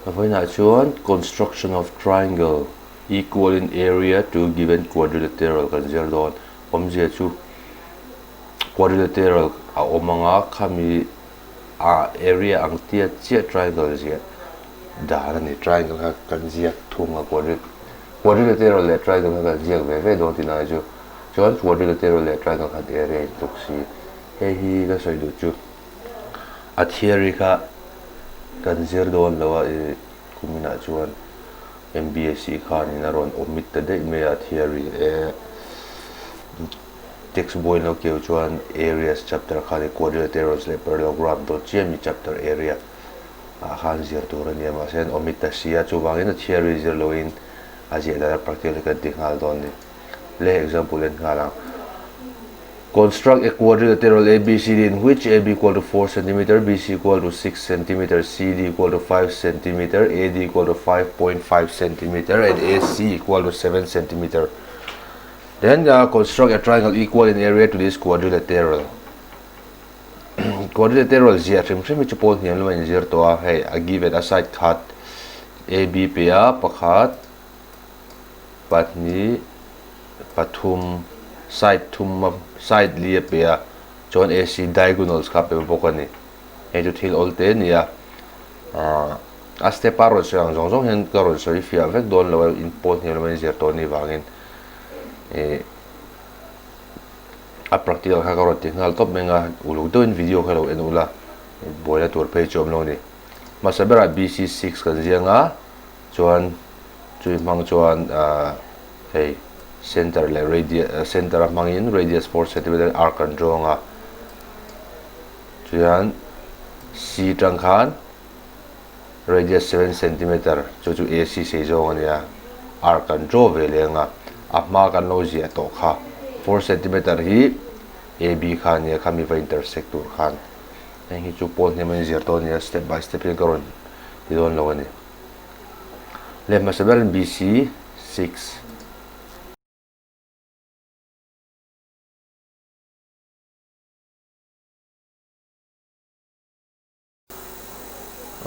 Vawiinah chuan construction of triangle equal in area to given quadrilateral kan zir dawn. Awmzia chu quadrilateral a awm anga khami a area ang tiat chiah triangle ziah dan a ni. Triangle kha kan ziak thung a quadrilateral leh triangle kha kan ziak ve ve dawn tih na chu. Chuan quadrilateral leh triangle khan area in tluk si. Hei hi ka sawi duh chu. A theory kha kan zir dawn lo a, i kuminah chuan MBSE khanin a rawn omit ta daih mai a theory e text book in lo keu chuan areas chapter khan i quadrilaterals leh parallelogram dawt chiah mi chapter area ah khan zir tur a nia mahse an omit ta si a chuvangin a theory zir loin a ziah dan a practical hi kan ti nghal dawn a ni. Le example en nghal ang. Construct a quadrilateral ABCD in which AB equal to 4 cm, BC equal to 6 cm, CD equal to 5 cm, AD equal to 5.5 cm and AC equal to 7 cm. Then uh, construct a triangle equal in area to this quadrilateral. Quadrilateral ziah hrim hrim hi chu pawl hniam lama inzir tawh a, hei a given a side khat AB pe a pakhat pahnih pathum side thum a side li a pe a chuan AC diagonals kha a pe bawk a ni hei chu thil awl te a ni a ahh a step a rawn sawi ang zawng zawng hian ka rawn sawi fiah vek dawn lo a in pawn hniam lama inzir tawh a nih vangin ih a practical kha ka rawn ti nghal tawp mai a uluk deuhin video kha lo en ula buaina tur phei chu a awm lo a ni hmasa berah B_C six kan ziang a chuan chui hmang chuan ahh hei center leh radius center a hmangin radius 4 centimeter arc kan draw ang a chuan C tang khan radius 7 centimeter chu chu AC sei zawng a nia arc kan draw ve leh ang a a hma kan lo ziah tawh kha 4 centimeter hi AB kha a nia khami va intersect tur khan heng hi chu pawn hnem a inzir tawh a nia step by step hian ka rawn ti dawn lo a ni. Leh hmasa berin BC 6.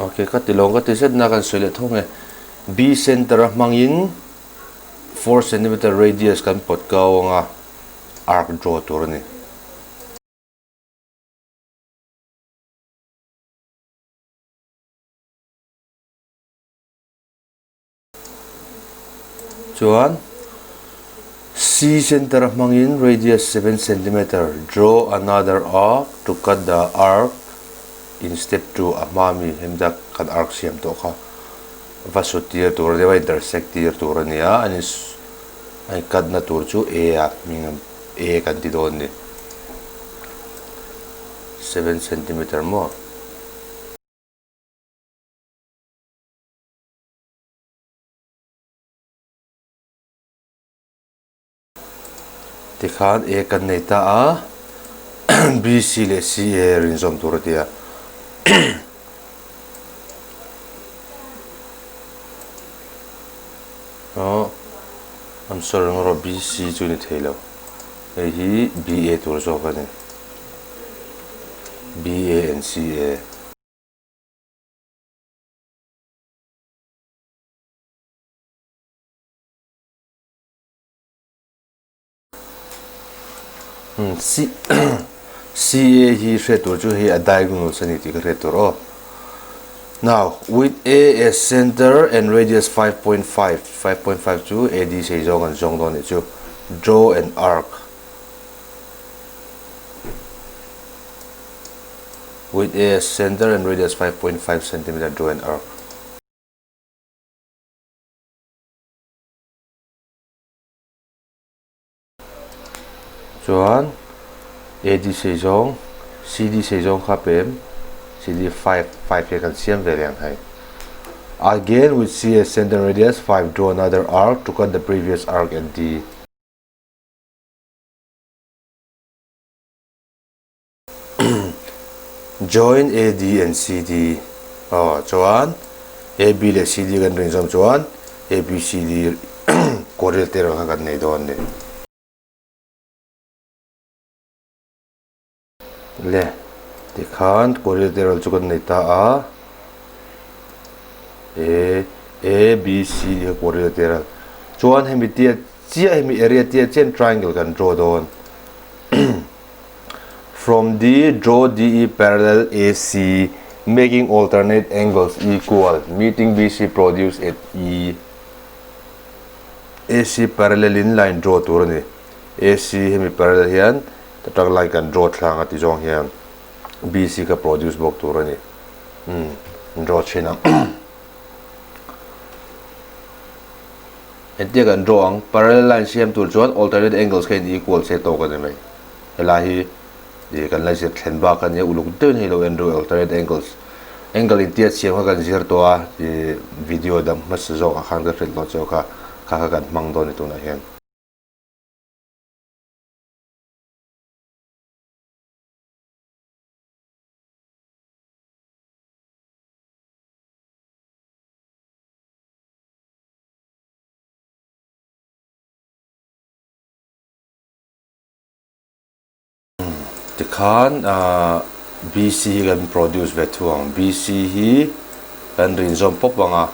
Ok, ka ti lawng ka ti zet na kan sawi leh tho nge. B center a hmangin 4 cm radius kan pawt kau anga arc draw tur a ni. Chuan C center a hmangin radius 7 centimeter draw another arc to cut the arc in step 2 a hma mi hemi tak kan arc siam tawh kha va sut tir tur a nia va intersect tir tur a nia a in a in cut na tur chu A a hming A kan ti dawn a ni 7 centimeter maw. Tikhan A kan nei ta a, B, C leh C A rinzawm tur a ti a. Aw, I'm sorry rawh B, C chu ni thei lo. Hei hi B, A tur zawk a ni. B, A and C, A. C A hi hriat tur chu hei a diagonals a ni tih ka hriat tur aw. Now, with A as center and radius 5.5, 5.5 chu AD sei zawng an zawng dawn nih chu. Draw an arc. With A as center and radius 5.5 centimeter, draw an arc. Chuan AD sei zawng CD sei zawng kha pem CD 5 5 hi kan siam ve leng hei. Again with C as center radius 5 draw another arc to cut the previous arc at D. Join AD and CD aw chuan AB leh CD kan rin zawm chuan ABCD quadrilateral kha kan nei dawn a ni. Le tikhan quadrilateral chu kan nei ta a. A A B C D kha quadrilateral. Chuan hemi tia chiah hemi area tia chian triangle kan draw dawn. From D draw DE parallel AC making alternate angles equal meeting BC produce at E. AC parallel in line draw tur a ni. AC hemi parallel hian ta line kan draw thlang a ti zawng hian BC kha produce bawk tur a ni. Umm draw thin ang. Entia kan draw ang parallel line siam tur chuan alternate angles kha in equal se tawk a ni mai. Helai hi ih kan la zir thlen bak a nia uluk deuhin hei lo en ru alternate angles angle in tiat siam kha kan zir tawh a ih video dang hmasa zawk ah khan ka hrilh tawh cheu kha kha kha kan hmang dawn a ni tunah hian. Tikhan BC hi kan produce ve thu ang. BC hi kan rin zawm pawp ang a,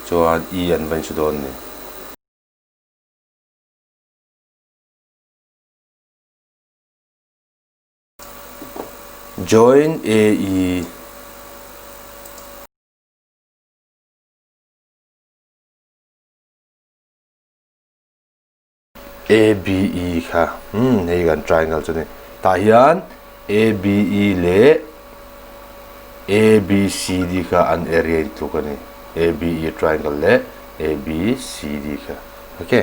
chuan E an va insu dawn a ni. Join AE. ABE kha umm hei kan triangle chu ni tah hian ABE leh ABCD kha an area in tluk a ni ABE triangle leh ABCD kha ok.